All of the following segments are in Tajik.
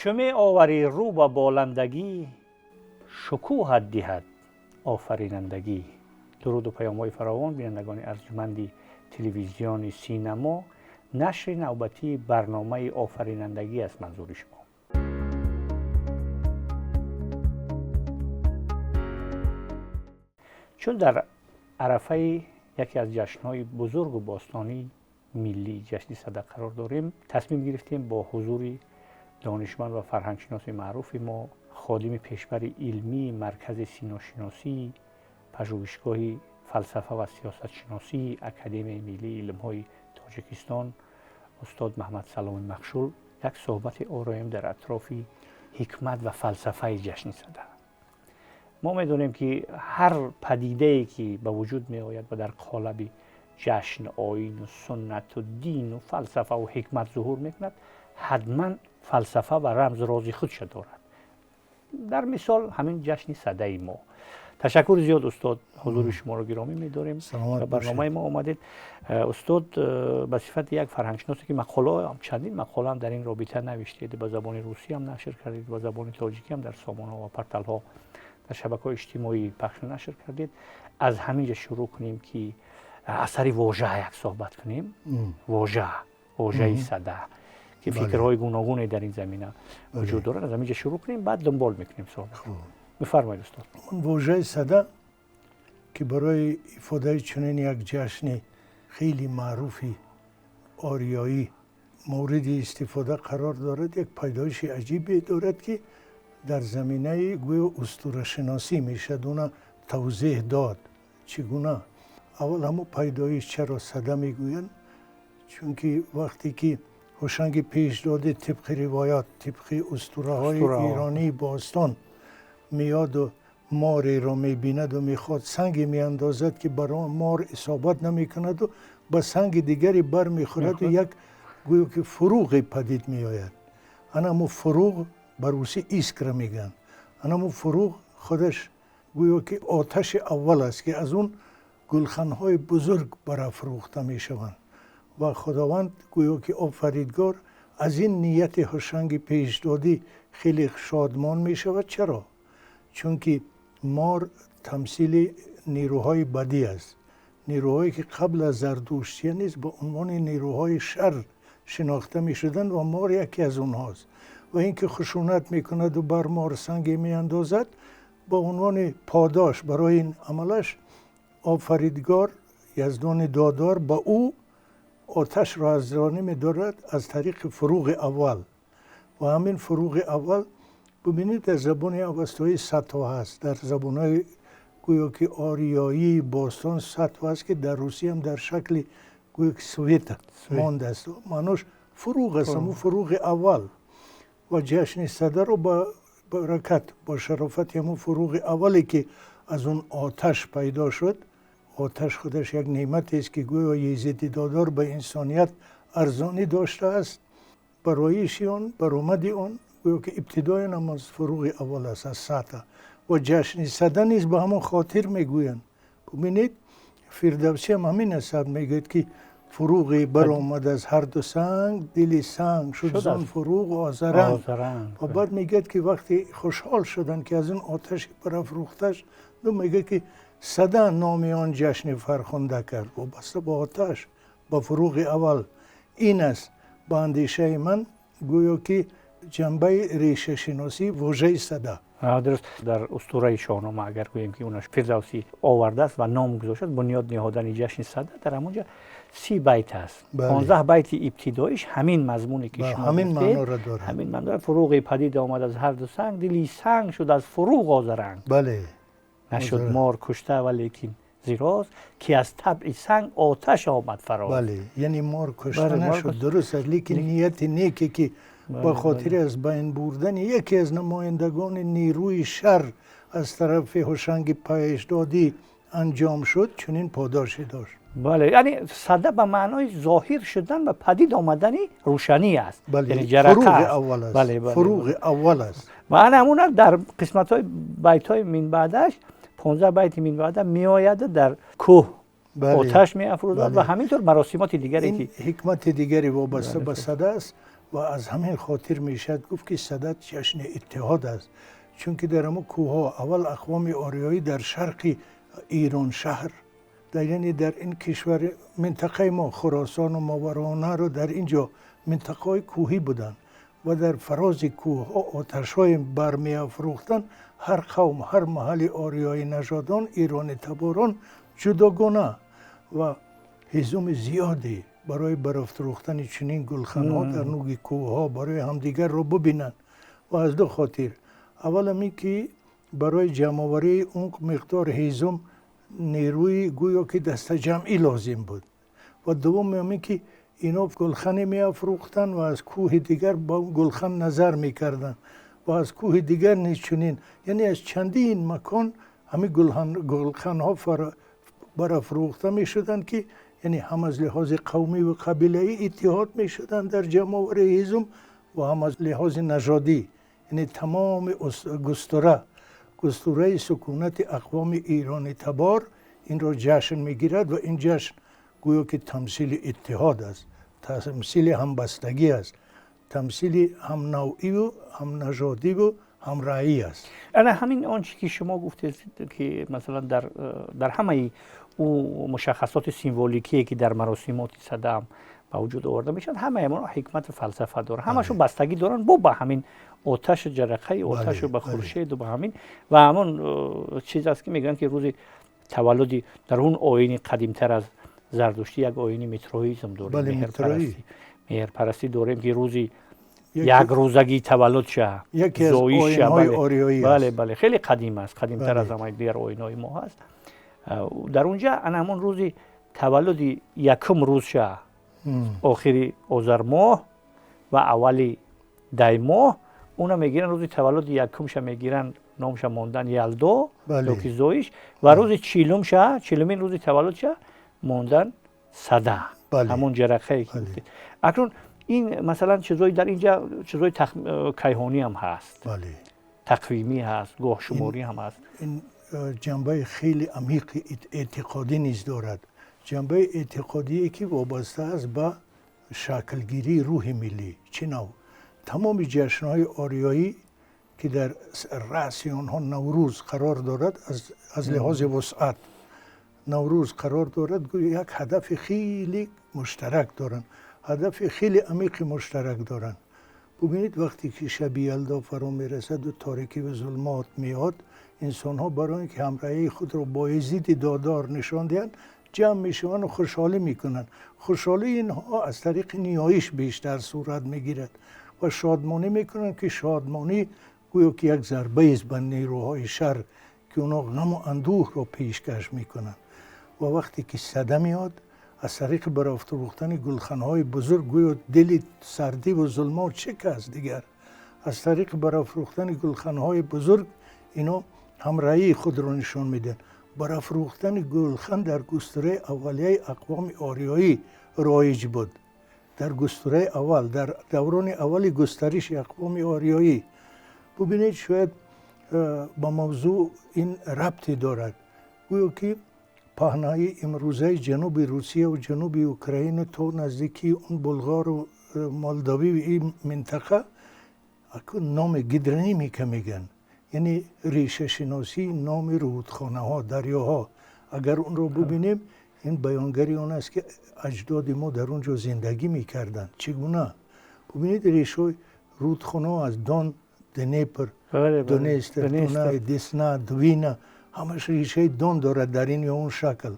Чу меоварӣ рӯ ба боландагӣ, шукӯҳат диҳад офаринандагӣ. Дуруду паёмҳои фаровон, бинандагони арҷуманди телевизиони Синамо, нашри навбатии барномаи офаринандагӣ аст манзури шумо. Чун дар арафаи яке аз ҷашнҳои бузургу бостонии миллӣ, ҷашни Сада қарор дорем, тасмим гирифтем бо ҳузури донишманд ва фарҳангшиноси маъруфи мо, ходими пешбари илмии Маркази синошиносӣ, пажӯҳишгоҳи фалсафа ва сиёсатшиносии Академияи миллии илмҳои Тоҷикистон, устод Маҳмадсаломи Махшул, як суҳбате ороем дар атрофи ҳикмат ва фалсафаи ҷашни Сада. Мо медонем, ки ҳар падидае ки ба вуҷуд меояд ва дар қолаби ҷашн, оину суннату дину фалсафаву ҳикмат зуҳур мекунад, ҳатман фалсафа ва рамзу рози худша дорад. Дар мисол ҳамин ҷашни Садаи мо. Ташаккур зиёд, устод, ҳузури шуморо гиромӣ медорем, ба барномаи мо омадед. Устод, ба сифати як фарҳангшиносе, ки мақолаам, чандин мақолаам дар ин робита навиштед, ба забони русӣ ҳам нашр кардед, ба забони тоҷикӣ ҳам дар сомонаҳо ва порталҳо, дар шабакаҳои иҷтимоӣ пахшу нашр кардед. Аз ҳамин ҷа шурӯъ кунем, ки асари вожа як суҳбат кунем. Вожа, вожаи сада, ки фикрҳои гуногуне дар ин замина вуҷуд дорад. Аз ҳамин ҷа шурӯъ кунем, баъд дунбол мекунем суҳбат. Бифармоед, устод. Вожаи сада, ки барои ифодаи чунин як ҷашни хеле маъруфи ориёӣ мавриди истифода қарор дорад, як пайдоиши аҷибе дорад, ки дар заминаи гӯё устурашиносӣ мешавад уна тавзеҳ дод. Чӣ гуна? Аввал ҳамун пайдоиш, чаро сада мегӯянд? Чунки вақте ки Ҳушанги Пешдодӣ, тибқи ривоят, тибқи устураҳои эронии бостон, меоду мореро мебинаду мехоҳад, санге меандозад, ки бар он мор исобат намекунаду ба санги дигаре бармехӯраду як гӯё ки фуруғе падид меояд. Ана ҳамун фуруғ, ба русӣ искра мегӯянд, ана ҳамун фуруғ худаш гӯё ки оташи аввал аст, ки аз он гулханҳои бузург барафрӯхта мешаванд. Ва Худованд, гӯё ки офаридгор, аз ин нияти Ҳушанги Пешдодӣ хеле шодмон мешавад. Чаро? Чунки мор тамсили нерӯҳои бадӣ аст, нерӯҳое ки қабл аз зардуштия низ ба унвони нерӯҳои шар шинохта мешуданд, ва мор яке аз онҳост. Ва инки хушунат мекунаду бар мор санге меандозад, ба унвони подош барои ин амалаш офаридгор, Яздони додор, ба ӯ оташро арзонӣ медорад аз тариқи фуруғи аввал. Ва ҳамин фуруғи аввал, бубинед, дар забони авастоӣ сатво ҳаст, дар забонҳои гӯё ки ориёии бостон сатво ҳаст, ки дар русӣ ҳам дар шакли гӯё ки света мондааст, маънош фуруғ аст, ҳамун фуруғи аввал. Ва ҷашни Садаро ба баракат, бо шарофати ҳамун фуруғи аввале, ки аз он оташ пайдо шуд. Оташ худаш як неъматест, ки гӯё Езиди додор ба инсоният арзонӣ доштааст. Бароиши он, баромади он, гӯё ки ибтидои он ҳам аз фуруғи аввал аст, аз сата. Ва ҷашни Сада низ ба ҳамон хотир мегӯянд. Бубинед, Фирдавсӣ ҳам ҳамин асар мегӯяд, ки фуруғе баромад аз ҳарду санг, дили санг шуд зон фуруғ озаранг. Ва баъд мегӯяд, ки вақте хушҳол шуданд, ки аз он оташи барафрӯхташ, мегӯяд, ки Сада номи он ҷашни фархунда кард, вобаста ба оташ, ба фуруғи аввал. Ин аст, ба андешаи ман, гӯё ки ҷанбаи решашиносии вожаи сада. Дуруст, дар устураи Шоҳнома, агар гӯем, ки уна Фирдавсӣ овардааст ва ном гузоштааст, бунёд ниҳодани ҷашни Сада, дар ҳамонҷа 30 байт аст. 15 байти ибтидоиш ҳамин мазмуне, ки шумо ҳамин маъноро дорад. Ҳамин маъно: фуруғе падид омад аз ҳар ду санг, дили санг шуд аз фуруғ озаранг. Нашуд мор кушта, валекин зироз, ки аз табъи санг оташ омад фароз. Бале, яъне мор кушта нашуд, дуруст аст, лекин нияти неке, ки ба хотири аз байн бурдани яке аз намояндагони нерӯи шар аз тарафи Ҳушанги Пешдодӣ анҷом шуд, чунин подоше дошт. Бале, яъне сада ба маънои зоҳир шудан ва падид омадани рӯшанӣ аст. Яъне ҷарақа аввал аст, фуруғи аввал аст. Ва ана ҳамуна дар қисматҳои байтҳои минбаъдаш, 15 байти минбаъда меояд, дар кӯҳ оташ меафрӯзад ва ҳаминтур маросимоти дигаре, ки ҳикмати дигаре вобаста ба сада аст. و از همین خاطر میشد گفت که سده جشن اتحاد است، چون که در همون کوه اول اقوام آریایی در شرق ایران شهر، در یعنی در این کشور منطقه ما خراسان و ماوراءالنهر رو در اینجا منطقه های کوهی بودن و در فراز کوه ها آتش های برمی افروختن. هر قوم، هر محل آریایی نژادان، ایرانی تباران جداگانه و هیزم زیادی برای برافروختن چنین گلخن ها در نوک کوه ها برای همدیگر رو ببینن. و از دو خاطر، اول می که برای جمع‌آوری اون مقدار هیزم نیروی گویا که دست جمعی لازم بود، و دوم می که اینا گلخن می افروختن و از کوه دیگر با اون گلخن نظر میکردن و از کوه دیگر نیز چنین، یعنی از چندین مکان همین گلخن ها برافروخته می شدن که یعنی هم از لحاظ قومی و قبیله‌ای اتحاد می شدن در جمع‌آوری هیزم و هم از لحاظ نژادی، یعنی تمام گستره سکونت اقوام ایرانی تبار این را جشن میگیرد و این جشن گویا که تمثیل اتحاد است، تمثیل همبستگی است، تمثیل هم نوعی و هم نژادی و هم رأیی است. انا همین آنچه که شما گفتید که مثلا در همه او مشخصات سیمبولیکی که در مراسمات سده به وجود آورده میشن، همه اینا حکمت و فلسفه دارن، همشون بستگی دارن با همین آتش جرقه آتش و به خورشید و به همین و همون چیز است که میگن که روز تولدی در اون آیین قدیمتر از زردشتی یک آیین میتروئیسم داریم، مهرپرستی داریم که روزی یک روزگی تولد شه، یکی از آیین‌های آریایی است. بله بله، خیلی قدیم است، قدیمتر از همه دیگر آیین‌های ما هست. در اونجا همون روزی تولد یکم روز شه، آخری آذر ماه و اولی دی ماه، اونا میگیرن روز تولد یکمش میگیرن، نامش ماندن یلدا یا که زایش، و روز چیلم شه، چیلمین روز تولد شه ماندن سده، همون جرقه که گفتید. اکنون این مثلا چیزای در اینجا چیزای کیهانی هم هست، تقویمی هست، گاه شماری هم هست. این جنبه خیلی عمیق اعتقادی نیز دارد، جنبه اعتقادی که وابسته است به شکلگیری روح ملی. چه نوع تمام جشن‌های آریایی که در رأس آنها نوروز قرار دارد، از لحاظ وسعت نوروز قرار دارد، گویا یک هدف خیلی مشترک دارند، هدف خیلی عمیق مشترک دارند. ببینید وقتی که شب یلدا فرا میرسد و تاریکی و ظلمات میاد، انسان ها برای اینکه همراهی خود را با یزید دادار نشان دهند جمع میشوند و خوشحالی میکنند. خوشحالی اینها از طریق نیایش بیشتر صورت میگیرد و شادمانی میکنند که شادمانی گویا که یک ضربه است به نیروهای شر که اونا غم و اندوه را پیشکش میکنند. و وقتی که سده میاد، از طریق برافروختن گلخنهای بزرگ گویا دل سردی و ظلمات شکست دیگر، از طریق برافروختن گلخنهای بزرگ اینا همراهی خود را نشان میدن. برافروختن گلخن در گستره اولیه اقوام آریایی رایج بود، در گستره اول، در دوران اول گسترش اقوام آریایی. ببینید شاید با موضوع این ربطی دارد، گویا که پهنای امروزه جنوب روسیه و جنوب اوکراین تا نزدیکی اون بلغار و مالداوی و این منطقه نام گیدرنیمیکا میگن، یعنی ریشه شناسی نام رودخانه ها، دریاها. اگر اون رو ببینیم این بیانگری اون است که اجداد ما در اونجا زندگی میکردند. چگونه؟ ببینید ریشه رودخانه از دون، دنیپر، دونیستر، دونای، دسنا، دوینا، همش ریشه دون دارد در این یا اون شکل.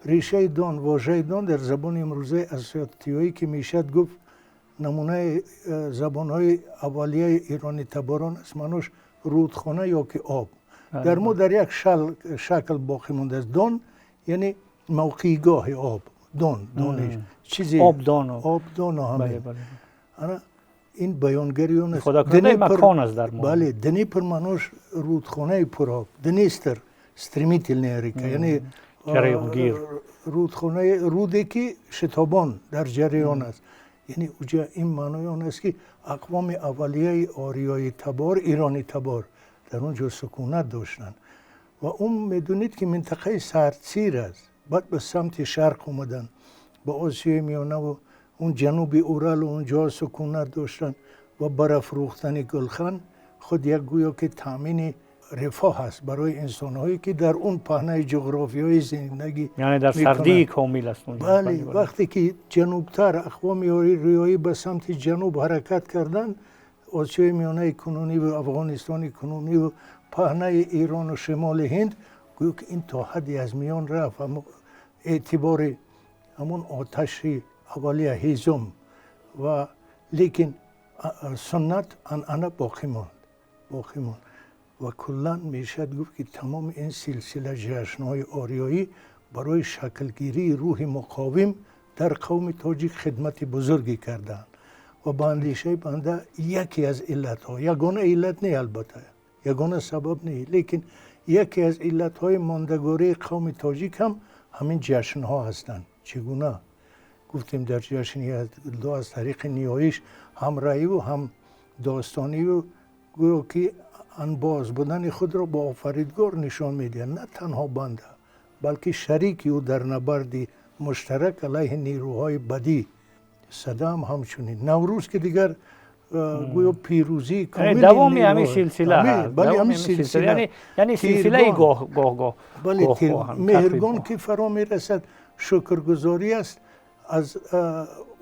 ریشه دون، واژه دون در زبان امروزه اسیاتیایی که میشد گفت نمونه زبانهای اولیه ایرانی تباران است، معناش رودخانه یا که آب. در ما در یک شکل باقی مونده است. دون یعنی موقعگاه آب، دون، دونش چیزی آبدان، آبدان همه. انا این بیانگری اون است. مکان است در ما. بله، دنیپر معناش رودخانه پرآب، دنیستر стремительная река، یعنی جریانگیر، رودخانه، رودی که شتابان در جریان است. یعنی اوجا این معنای آن است که اقوام اولیه آریایی تبار، ایرانی تبار در اونجا سکونت داشتند. و اون میدونید که منطقه سردسیر است. بعد به سمت شرق اومدن، به آسیای میانه و Он ҷануби Урал онҷо сукунат доштанд ва барафрӯхтани гулхан худ як гӯё ки таъмини рифоҳ аст барои инсонҳое ки дар он паҳнаи ҷуғрофиёи зиндагӣ яъне дар сардии комил аст. Бале, вақте ки ҷанубтар ақвоми ориёӣ ба самти ҷануб ҳаракат карданд, Осиёи Миёнаи кунунӣ ва Афғонистони кунунӣ ва паҳнаи Эрону шимоли Ҳинд, гӯё ки ин то ҳадде аз миён рафт, эътибори ҳамон оташи аввалия ҳезум ва лекин суннат анъана боқӣ монд. Ва куллан мешавад гуфт ки тамоми ин силсила ҷашнҳои ориёӣ барои шаклгирии рӯҳи муқовим дар қавми тоҷик хидмати бузурге карданд. Ва ба андешаи банда яке аз иллатҳо, ягона иллат не, албатта ягона сабаб не, лекин яке аз иллатҳои мондагории қавми тоҷик ҳам ҳамин ҷашнҳо ҳастанд. Чӣ гуна гуфтем, дар ҷашни Ялдо аз тариқи ниёиш ҳам раъиву ҳам достониву гӯё ки анбоз будани худро бо офаридгор нишон медиҳад, на танҳо банда, балки шарики ӯ дар набарди муштарак алайҳи нерӯҳои бадӣ. Сада ҳам ҳамчунин. Наврӯз ки дигар гӯё пирӯзии комили давоми ҳамин силсила, бале, ҳамин силсила, яъне силсилаи гоҳ гоҳ. Бале, меҳргон ки фаро мерасад, шукргузорӣ аст аз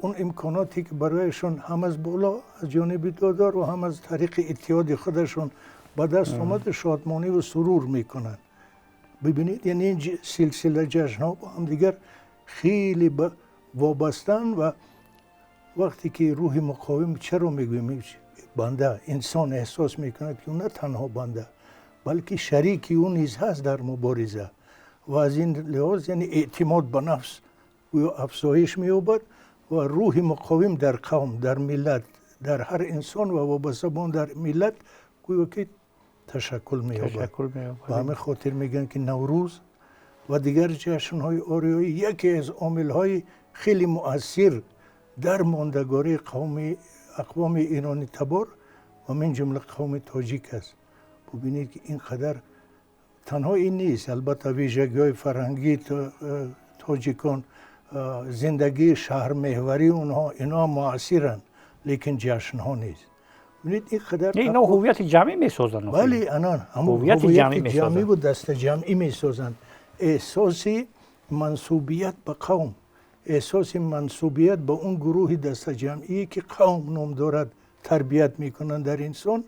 он имконоте ки барояшон ҳам аз боло аз ҷониби додор ва ҳам аз тариқи иттиҳоди худашон ба даст омада, шодмонӣ ва сурур мекунанд. Бибинед, яъне ин силсила ҷашнҳо бо ҳамдигар хеле вобастанд. Ва вақте ки рӯҳи муқовим, чаро мегӯем, банда инсон эҳсос мекунад ки ӯ на танҳо банда, балки шарики ӯ низ ҳаст дар мубориза, ва аз ин лиҳоз яъне эътимод ба нафс гӯё афзоиш меёбад ва рӯҳи муқовим дар қавм, дар миллат, дар ҳар инсон ва вобаста ба он дар миллат гӯё ки ташаккул меёбад. Ба ҳамин хотир мегӯянд ки Наврӯз ва дигар ҷашнҳои ориёӣ яке аз омилҳои хеле муассир дар мондагории ақвоми эронӣ табор ва мин ҷумла қавми тоҷик аст. Бубинед ки ин қадар танҳо ин нест, албатта вижагиҳои фарҳангии тоҷикон, зиндагии шаҳрмеҳварии онҳо, инҳо муассиранд, лекин ҷашнҳо нест. Бубинед, ин қадар инҳо ҳувияти ҷамъӣ месозанд. Бале, анан ҳамон ҳувияти ҷамъиву дастаҷамъӣ месозанд. Эҳсоси мансубият ба қавм, эҳсоси мансубият ба он гурӯҳи дастаҷамъие ки қавм ном дорад тарбият мекунанд дар инсон,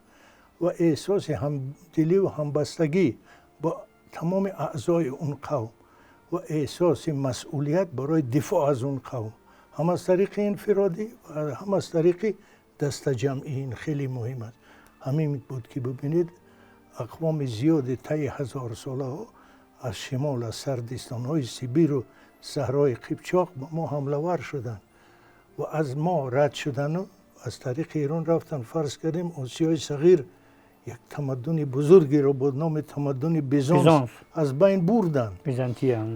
ва эҳсоси ҳамдилӣ ва ҳамбастагӣ ба тамоми аъзои он қавм ва эҳсоси масъулият барои дифоъ аз он қавм, ҳам аз тариқи инфиродӣ ва ҳам аз тариқи дастаҷамъӣ. Ин хеле муҳим аст. Ҳамин буд ки бибинед, ақвоми зиёде таи ҳазорсолаҳо аз шимол, аз сардистонҳои Сибиру саҳрои Қипчоқ ба мо ҳамлавар шуданд ва аз мо рад шудану аз тариқи Эрон рафтанд. Фарз кардем, Осиёи Сағир як тамаддуни бузургеро бо номи тамаддуни Бизонс аз байн бурданд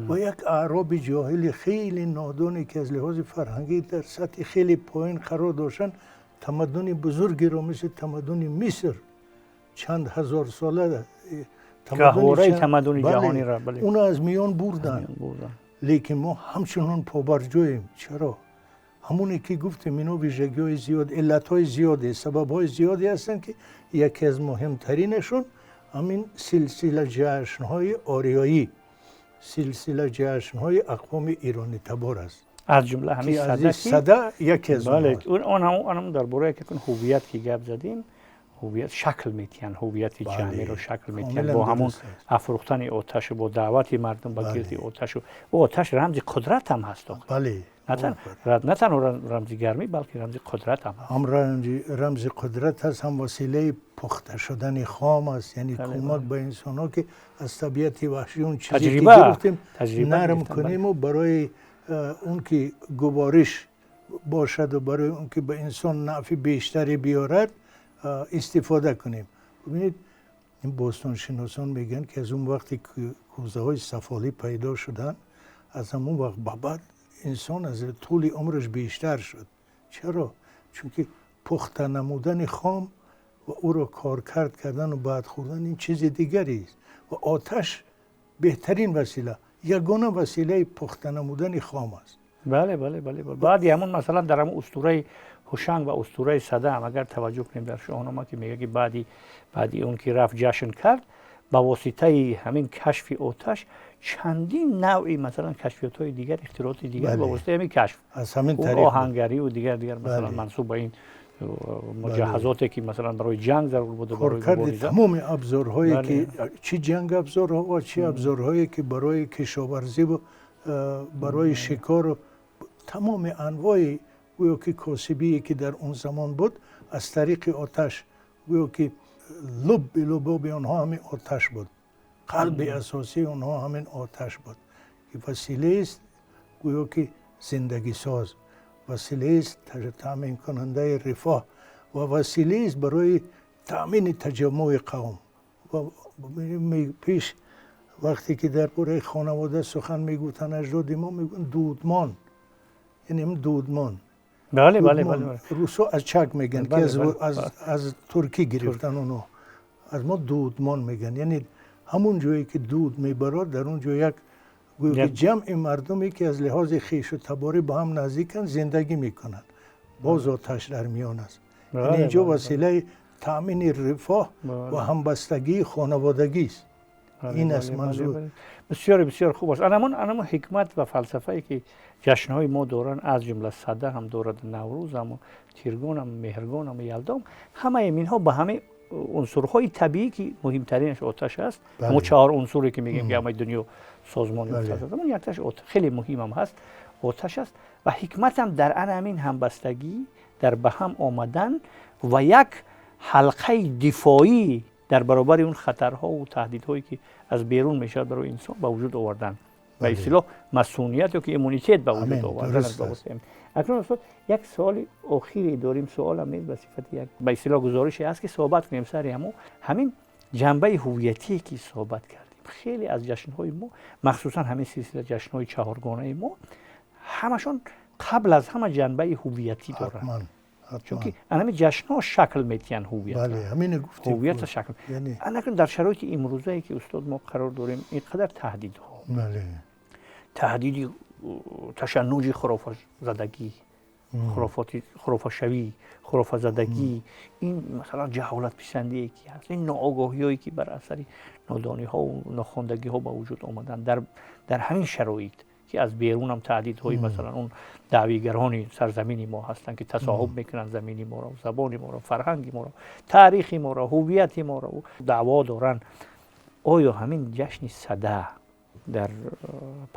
ва як аъроби ҷоҳили хеле нодоне ки аз лиҳози фарҳангӣ дар сатҳи хеле поин қарор доштанд, тамаддуни бузургеро мисли тамаддуни Миср чанд ҳазорсола, гаҳвораи тамаддуни ҷаҳониро, онро аз миён бурданд. Лекин мо ҳамчунон побарҷоем. Чаро? Ҳамоне ки гуфтем, ино вижагиҳои зиёд, иллатҳои зиёде, сабабҳои зиёде ҳастанд ки яке аз муҳимтаринашон ҳамин силсила ҷашнҳои ориёӣ, силсила ҷашнҳои ақвоми эронӣ табор аст. Аз ҷумла ҳамин сада яке аз бале, он ҳам дар бораи ки ҳувият ки гап задем, ҳувият шакл метиҳанд, ҳувияти ҷамъиро шакл метиҳанд бо ҳамон афрӯхтани оташу бо даъвати мардум ба гирди оташу. Оташ рамзи қудрат ҳам ҳаст. Бале, на танҳо рамзи гармӣ, балки рамзи қудрат ҳам ҳам рамзи қудрат аст, ҳам василаи пухта шудани хом аст, яъне кӯмак ба инсонҳо ки аз табиати ваҳшӣ он чизе ки гирифтем нарм кунему барои он ки губориш бошаду барои он ки ба инсон нафъи бештаре биёрад истифода кунем. Бубинед, ин бостоншиносон мегӯянд ки аз он вақте кӯзаҳои сафолӣ пайдо шуданд, аз ҳамон вақт ба баъд инсон аз тӯли умраш бештар шуд. Чаро? Чунки пухта намудани хом ва ӯро коркард кардану баъд хӯрдан ин чизи дигарест ва оташ беҳтарин васила, ягона василаи пухта намудани хом аст. Бале, бале, бале. Баъди ҳамон, масалан, дар ҳамон устураи Ҳушанг ва устураи Сада ҳам агар таваҷҷӯҳ кунем дар Шоҳнома, ки мегӯяд, ки баъди он ки рафт ҷашн кард, ба воситаи ҳамин кашфи оташ чандин навъи, масалан, кашфиётҳои дигар, ихтирооти дигар ба воситаи ҳамин кашф, аз ҳамин тариқ оҳангарию дигар дигар, масалан, мансуб ба ин муҷаҳазоте, ки масалан барои ҷанг зарур буда. Коркарди тамоми абзорҳое, ки чӣ ҷанг абзорҳо ва чӣ абзорҳое, ки барои кишоварзиву барои шикору тамоми анвои гӯё ки косибие, ки дар он замон буд, аз тариқи оташ, гӯё ки лубби лубоби онҳо ҳамин оташ буд, қалби асосии онҳо ҳамин оташ буд, ки василаест гӯё ки зиндагисоз, василаест таъминкунандаи рифоҳ ва василаест барои таъмини таҷаммуи қавм. Ва пеш вақте ки дар бораи хонавода сухан мегуфтанд аҷдоди мо, мегӯянд дудмон, яъне дудмон. Бале, бале, бале. Русо очаг мегӯянд, ки аз туркӣ гирифтан оно, аз мо дудмон мегӯянд, яъне ҳамон ҷое ки дуд мебарод, дар он ҷо як гӯё ки ҷамъи мардуме, ки аз лиҳози хешу таборӣ ба ҳам наздиканд, зиндагӣ мекунанд. Боз оташ дар миён аст. Яъне инҷо василаи таъмини рифоҳ ва ҳамбастагии хонаводагист. Ин аст манзур. Бисёр бисёр хуб аст. Анамон ҳикмат ва фалсафае, ки ҷашнҳои мо доранд, аз ҷумла Сада ҳам дорад, Наврӯзам, Тиргонам, Меҳргонам, Ялдом, ҳамаи инҳо ба ҳамаи унсурҳои табиӣ, ки муҳимтаринаш оташ аст. Мо чаҳор унсуре, ки мегӯем, ки ҳамаи дунё созмон ёфтааст, он якташ хеле муҳимам ҳаст, оташ аст. Ва ҳикматам дар ана ҳамин ҳамбастагӣ, дар ба ҳам омадан ва як ҳалқаи дифоӣ дар баробари он хатарҳову таҳдидҳое, ки аз берун мешавад, барои инсон ба вуҷуд овардан, ба истилоҳ масуният ё ки иммунитет ба вуҷуд овардан. Акнун, устод, як суоли охире дорем. Суолам нест, ба сифати як, ба истилоҳ, гузорише ҳаст, ки суҳбат кунем сари ҳамин ҷанбаи ҳувиятие, ки суҳбат кардем. Хеле аз ҷашнҳои мо, махсусан ҳамин силсила ҷашнҳои чаҳоргонаи мо, ҳамашон қабл аз ҳама ҷанбаи ҳувиятӣ доранд, чунки ҳамин ҷашнҳо шакл метиҳанд ҳувиятҳувиятро шакл. Анакун дар шароити имрӯзае, ки, устод, мо қарор дорем, ин қадар таҳдидҳо, таҳдиди ташаннуҷи хурофазадагӣ, хурофашавӣ, хурофазадагӣ, ин масалан ҷаҳолатписандие, ки ҳаст, ин ноогоҳиҳое, ки бар асари нодониҳову нохондагиҳо ба вуҷуд омаданд, дар ҳамин шароит, ки аз берунам таҳдидҳои, масалан, он даъвигарони сарзамини мо ҳастанд, ки тасоҳуб мекунанд замини моро, забони моро, фарҳанги моро, таърихи моро, ҳуввияти моро даъво доранд, оё ҳамин ҷашни Сада дар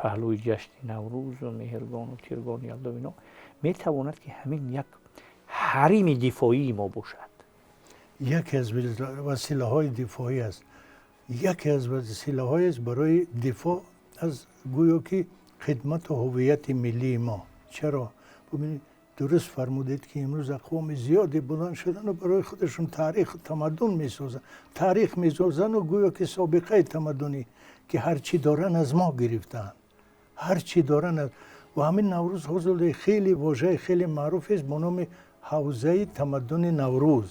паҳлӯи ҷашни Наврӯзу Меҳргону Тиргону Ялдо ино метавонад, ки ҳамин як ҳарими дифоии мо бошад? Яке аз василаҳои дифоӣ аст, яке аз василаҳоест барои дифоъ аз гӯё ки хидмату ҳуввияти миллии мо. Чаро? Бубинед, дуруст фармудед, ки имрӯз ақвоми зиёде баланд шудану барои худашон таъриху тамаддун месозанд, таърих месозанду гӯё ки собиқаи тамаддунӣ, ки ҳар чӣ доранд, аз мо гирифтаанд, ҳар чӣ доранд. Ва ҳамин Наврӯз ҳозир хеле вожаи хеле маъруфест бо номи ҳавзаи тамаддуни Наврӯз.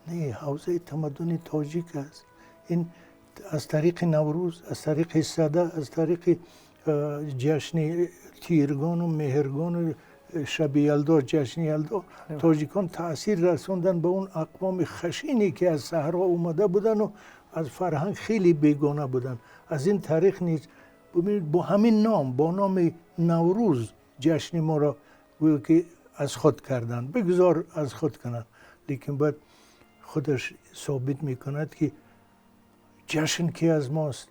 Не, ҳавзаи тамаддуни тоҷик аст. Ин аз тариқи Наврӯз, аз тариқи Сада, аз тариқи ҷашни Тиргону Меҳргону шаби Ялдо, ҷашни Ялдо, тоҷикон таъсир расонданд ба он ақвоми хашине, ки аз саҳро омада будану аз фарҳанг хеле бегона буданд. Аз ин тариқ низ, бубинед, бо ҳамин ном, бо номи Наврӯз ҷашни моро гӯё ки аз худ карданд. Бигзор аз худ кунанд, лекин бояд худаш собит мекунад, ки ҷашн ки аз мост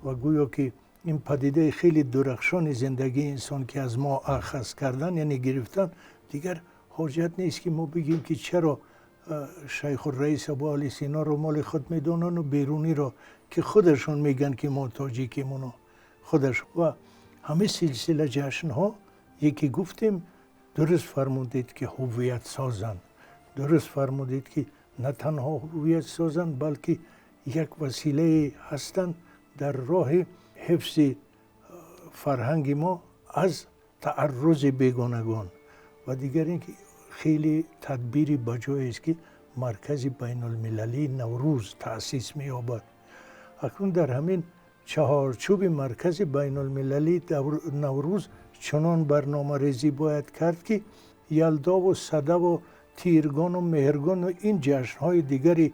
ва гӯё ки ин падидаи хеле дурахшони зиндагии инсон, ки аз мо ахаз кардан, яъне гирифтан, дигар ҳоҷат нест, ки мо бигӯем, ки чаро Шайхурраис Абуалӣ Синоро моли худ медонанду Беруниро, ки худашон мегӯянд, ки мо тоҷикимоно худаш. Ва ҳамин силсила ҷашнҳо, яке гуфтем, дуруст фармудед, ки ҳуввият созанд. Дуруст фармудед, ки на танҳо ҳуввият созанд, балки як василае ҳастанд дар роҳи ҳифзи фарҳанги мо аз тааррузи бегонагон. Ва дигар ин ки хеле тадбири баҷоест, ки маркази байнулмилалии Наврӯз таъсис меёбад. Акнун дар ҳамин чаҳорчӯби маркази байнулмилалии Наврӯз Чунон барномарезӣ бояд кард, ки Ялдо ва Сада ва Тиргон ва Меҳргон ва ин ҷашнҳои дигари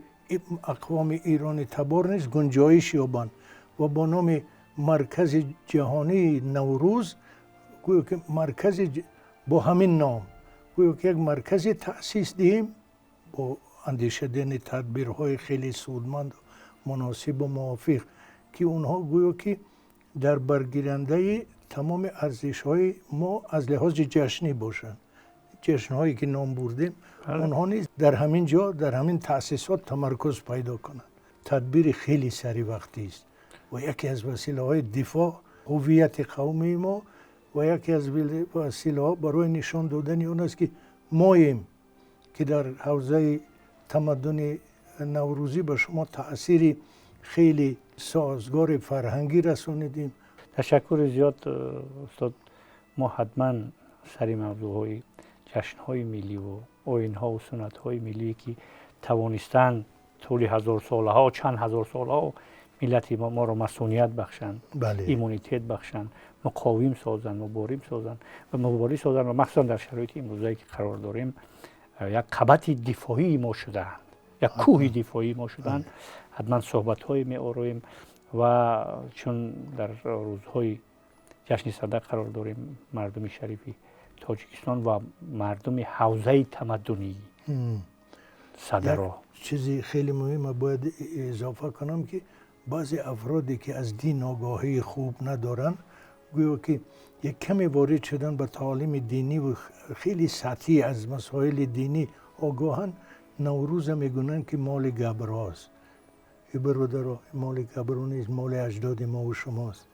ақвоми эронӣ табор низ гунҷоиш ёбанд ва бо номи Маркази ҷаҳонии Наврӯз, гӯё ки маркази бо ҳамин ном, гӯё ки як марказе таъсис диҳем бо андешидани тадбирҳои хеле судманд, муносиб ва мувофиқ, ки онҳо гӯё ки дар баргирандаи тамоми арзишҳои мо аз лиҳози ҷашнӣ бошанд. Ҷашнҳое ки ном бурдем, онҳо низ дар ҳамин ҷо, дар ҳамин таъсисот тамаркуз пайдо кунанд. Тадбири хеле саривақтист ва яке аз василаҳои дифоъ ҳуввияти қавмии мо ва яке аз василаҳо барои нишон додани он аст, ки моем, ки дар ҳавзаи тамаддуни наврӯзӣ ба шумо таъсири хеле созгори фарҳангӣ расонидем. Ташаккури зиёд, устод. Мо ҳатман сари мавзӯъҳои ҷашнҳои миллӣ ва оинҳо ва суннатҳои миллӣ, ки тавонистанд тӯли ҳазорсолаҳо, чанд ҳазорсолаҳо миллати моро масуният бахшанд, иммунитет бахшанд, муқовим созанд, муборим созанд ва муборӣ созанд ва махсусан дар шароити имрӯзае, ки қарор дорем, як қабати дифоии мо шудаанд, як кӯҳи дифоии мо шуданд, ҳатман суҳбатҳое меороем. Ва чун дар рӯзҳои ҷашни Сада қарор дорем, мардуми шарифи Тоҷикистон ва мардуми ҳавзаи тамаддунии Садаро Чизи хеле муҳима бояд изофа кунам, ки баъзе афроде, ки аз дин огоҳии хуб надоранд, гӯё ки як каме ворид шудан ба таолими динӣ ва хеле сатҳӣ аз масоили динӣ огоҳанд, Наврӯза мегӯянд, ки моли габрост. Э бародаро, моли габро нест, моли аҷдоди мову шумост.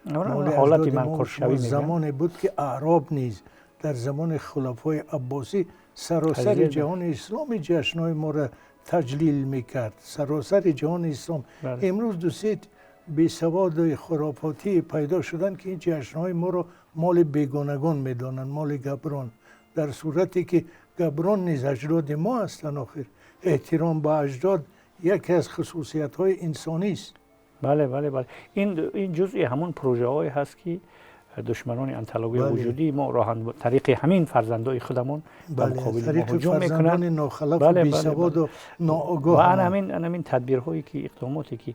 Ҳолати манқуршавӣ. Замоне буд, ки аъроб низ дар замони хулафои аббосӣ саросари ҷаҳони исломи ҷашнҳои моро таҷлил мекард, саросари ҷаҳони ислом. Имрӯз ду-се бесаводу хурофотӣ пайдо шуданд, ки ин ҷашнҳои моро моли бегонагон медонанд, моли габрон, дар сурате ки габрон низ аҷдоди мо ҳастанд. Охир эҳтиром ба аҷдод яке аз хусусиятҳои инсонист. Бале, ин ҷузъи ҳамон прожаҳое ҳаст, ки душманони онтологияи вуҷудии мо роҳан тариқи ҳамин фарзандои худамон ба муқобили мо ҳуҷум мекунанд. Бесаводу ноогоҳ. Ва ана ҳамин тадбирҳое ки, иқдомоте ки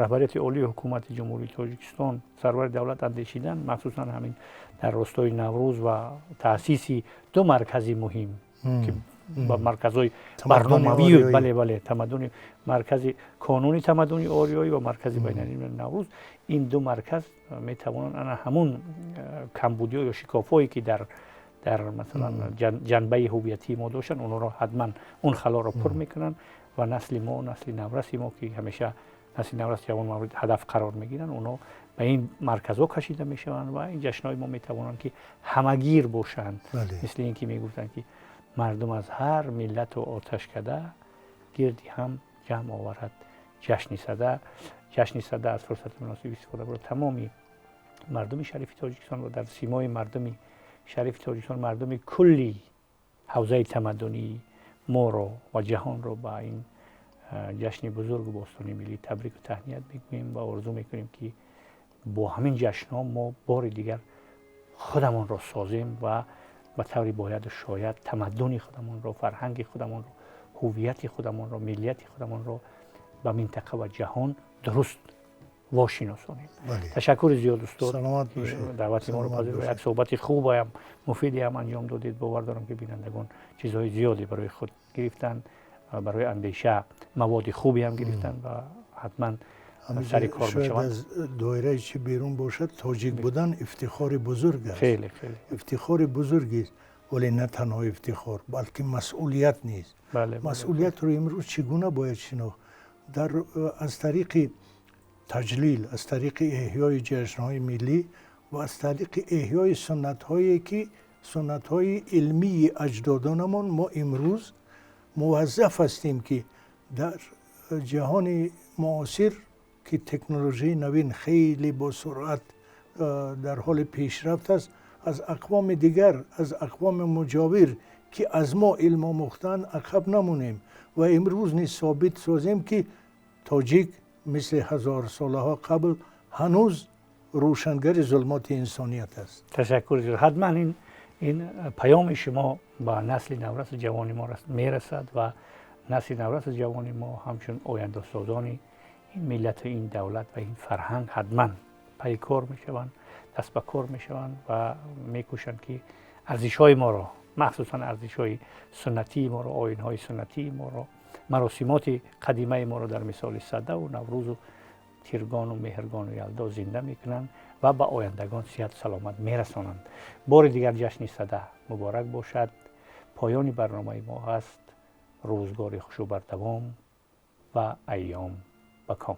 раҳбарияти олии ҳукумати Ҷумҳурии Тоҷикистон, сарвари давлат андешиданд, махсусан ҳамин дар ростои Наврӯз ва таъсиси ду маркази муҳим, ки ба марказҳои барномавӣ, бале, тамаддуни, маркази қонуни тамаддуни ориёӣ ва маркази байналмилалии Наврӯз, ин ду марказ метавонанд ана ҳамун камбудиҳо ё шикофҳое, ки дар масалан ҷанбаи ҳувиятии мо доштанд, онҳоро ҳатман он халоро пур мекунанд ва насли мо, насли навраси мо, ки ҳамеша насли наврас, ҷавон мавриди ҳадаф қарор мегиранд, онҳо ба ин марказҳо кашида мешаванд ва ин ҷашнҳои мо метавонанд, ки ҳамагир бошанд, мисли ин ки мегуфтанд, ки мардум аз ҳар миллату оташкада гирди ҳам ҷамъ оварад ҷашни Сада. Ҷашни Сада, аз фурсати муносиб истифода бурда, тамоми мардуми шарифи Тоҷикистон ва дар симои мардуми шарифи Тоҷикистон мардуми кулли ҳавзаи тамаддунии моро ва ҷаҳонро ба ин ҷашни бузургу бостонии миллӣ табрику таҳният мегӯем ва орзу мекунем, ки бо ҳамин ҷашнҳо мо бори дигар худамонро созем ва ба таври бояду шояд тамаддуни худамонро, фарҳанги худамонро, ҳуввияти худамонро, миллияти худамонро ба минтақа ва ҷаҳон дуруст вошиносонем. Ташаккури зиёд, устод, даъвати моро пазируфт, як суҳбати хубаям, муфидеам анҷом додед. Бовар дорам, ки бинандагон чизҳои зиёде барои худ гирифтанд, барои андеша маводи хубеам гирифтанд ва ҳатман сари кор мешаванд. Аз доираи чӣ берун бошад, тоҷик будан ифтихори бузург аст. Хеле, хеле. Ифтихори бузургист, вале на танҳо ифтихор, балки масъулият низ. Масъулиятро имрӯз чӣ гуна бояд шинохт? Дар аз тариқи таҷлил, аз тариқи эҳёи ҷашнҳои миллӣ ва аз тариқи эҳёи суннатҳое, ки суннатҳои илмии аҷдодонамон, мо имрӯз муваззаф ҳастем, ки дар ҷаҳони муосир, ки технологияи навин хеле бо суръат дар ҳоли пешрафт аст, аз ақвоми дигар, аз ақвоми муҷовир, ки аз мо илм омӯхтаанд, ақаб намонем ва имрӯз низ собит созем, ки тоҷик мисли ҳазорсолаҳо қабл ҳанӯз روشنگر ظلمات انسانیت است. تشکر زیاد. حتما این پیام شما با نسل نورس جوان ما میرسد و نسل نورس جوان ما همچون آینده سازان این ملت و این دولت و این فرهنگ حتما پیکار میشوند، دست به کار میشوند و میکوشند که ارزش های ما را، مخصوصا ارزش های سنتی ما را، آیین های سنتی ما را، مراسمات قدیمه ما را در مثال سده و نوروز و تیرگان و مهرگان و یلدا زنده میکنند و به آیندگان صحت سلامت میرسانند. بار دیگر جشن سده مبارک باشد. پایان برنامه ما هست. روزگار خوش و بردوام و ایام بکام.